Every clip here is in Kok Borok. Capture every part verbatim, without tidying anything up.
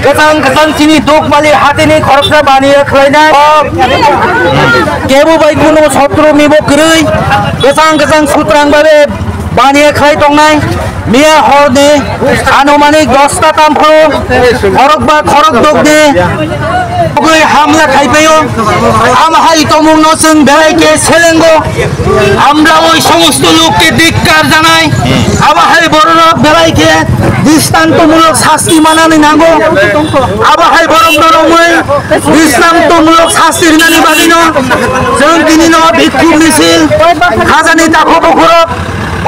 Kwchang kwchang chini Dukmali hatini khoroksa baniya khlainai. Kebo bai kuno sotro mibo kwrwi. Kwchang kwchang sutrang babe baniya khlai tongnai. Miya horni anumanik dosta tamphru khorokba khorokdokni bugwi hamla khaipaio. Ama hai tongmungno chwng belai khe selengo. আমরা ওই সমস্ত লোককে ধিক্কার জানাই। Abo hai bororok belai khe dristontomulok sasti manani nango. Abo hai borokno romwi dristontomulok sasti rinani bagwino chwng dinino bhikkhu misil khajani takhuk bukhurok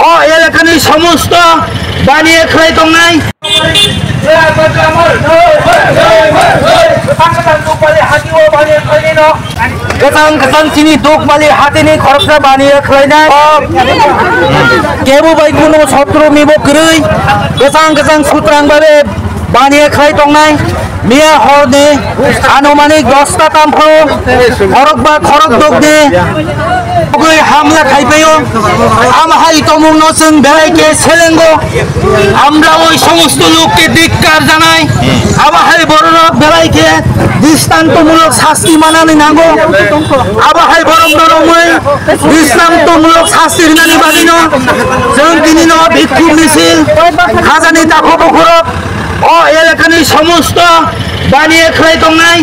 o elakani somosto baniya khlai tongnai. Kwchang kwchang chini Dukmali hatini khoroksa baniya khlainai. Kebo bai kuno sotro mibo kwrwi. Kwchang kwchang sutrang babe baniya khlai tongnai. Miya horni anumanik dosta tamphru khorokba khorokdokni bugwi hamla khaipaio. Ama hai tongmungno chwng belai khe selengo. আমরা ওই সমস্ত লোককে ধিক্কার জানাই। Abo hai bororok belai khe dristontomulok sasti manani nango. Abo hai borokno romwi dristontomulok sasti rinani bagwino chwng dinino bhikkhu misil khajani takhuk bukhurok o elakani somosto baniya khlai tongnai.